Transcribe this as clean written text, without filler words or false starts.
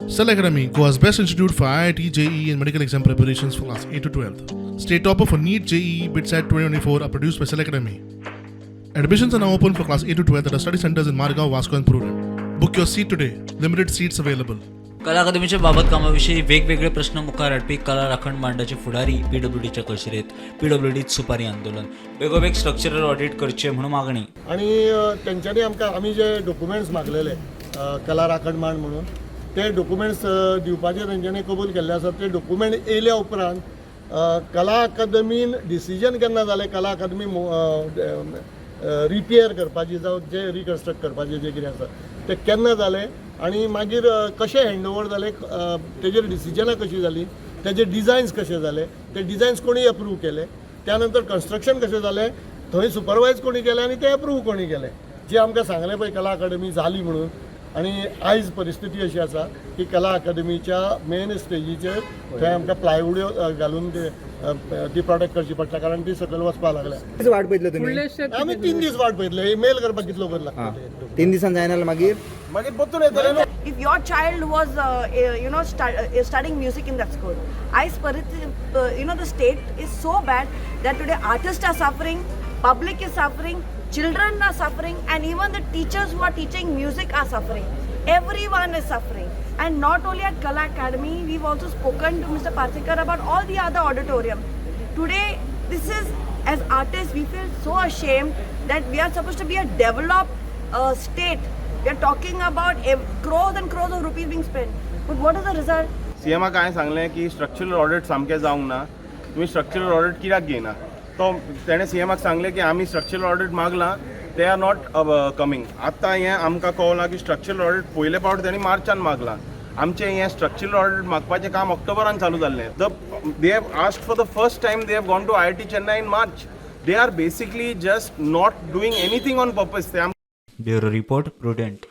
Cell Academy, Goa's best institute for IIT, JEE, and medical exam preparations for class 8 to 12. State topper for NEET, JEE, BITSAT 2024 are produced by Cell Academy. Admissions are now open for class 8 to 12 at our study centers in Margao, Vasco, and Prudent. Book your seat today. Limited seats available. कला अकादमीच्या बाबत कामाविषयी वेगवेगळे प्रश्न मुखार हाडपी कला राखण मांडाचे फुडारी पीडब्ल्यूडीच्या कचेरेत. पीडब्ल्यूडीत सुपारी आंदोलन. बेगोबेग स्ट्रक्चरल ऑडिट करचे म्हणून मागणी. आणि तेंच्यांनी आमकां आमी जे डॉक्युमेंट्स मागलेले कला राखण मांड म्हणून, ते डॉक्युमेंट्स दिवपाचे तेंच्यांनी कबूल केल्ले आसा. ते डॉक्युमेंट येयल्या उपरांत कला अकादमीन डिसिजन केन्ना जालें, कला अकादमी रिपेयर करपाची जावं जे रिकन्स्ट्रक्ट करपाचें जें कितें आसा तें केन्ना जालें आनी मागीर कशें हँड ओवर जालें, तेजेर डिसिजनां कशीं जालीं, तेजे डिजायन्स कशे जाले, ते डिजायन्स कोणी अप्रूव केले, त्यानंतर कन्स्ट्रक्शन कशें जालें, थंय सुपरवायज कोणी केलें आनी तें अप्रूव कोणी केलें. जे आमकां सांगलें पळय कला अकादमी जाली म्हणून, आनी आयज परिस्थिती अशी आसा की कला अकादमीच्या मेन स्टेजीचेर थंय आमकां प्लायवुड्यो घालून ते ती प्रोटेक्ट करची पडटा, कारण ती सकयल वचपाक लागल्या. दीस वाट पळयतले तुमी? आमी 3 दीस वाट पळयतले. मेल करपाक कितलो वगत लागता ते? 3 दिसान जायना जाल्यार मागीर? मागीर परतून येतले न्हू. If your child was studying music in that school, I the state is so bad that today artists are suffering, public is suffering, children are suffering, and even the teachers who are teaching music are suffering. Everyone is suffering. And not only at Kala Academy, we've also spoken to Mr. Parsekar about all the other auditorium. Today, this is, as artists, we feel so ashamed that we are supposed to be a developed state. We are talking about crores and crores of rupees being spent. But what is the result? सीएमाक हांवें सांगलें की structural audit सामकें जावंक ना, तुमी structural audit कित्याक घेयना? तो तेणें सीएमाक सांगलें की आमी स्ट्रक्चरल ऑडिट मागलां, they are not coming. आतां हें आमकां कळलां की स्ट्रक्चरल ऑडिट पयले फावट तेणी मार्चान मागलां. आमचें हें स्ट्रक्चरल ऑडिट मागपाचें काम ऑक्टोबरान चालू जाल्लें. They have asked for the first time, they have gone to IIT Chennai in March. They are basically just not doing anything on purpose. ते ब्युरो रिपोर्ट, प्रुडंट.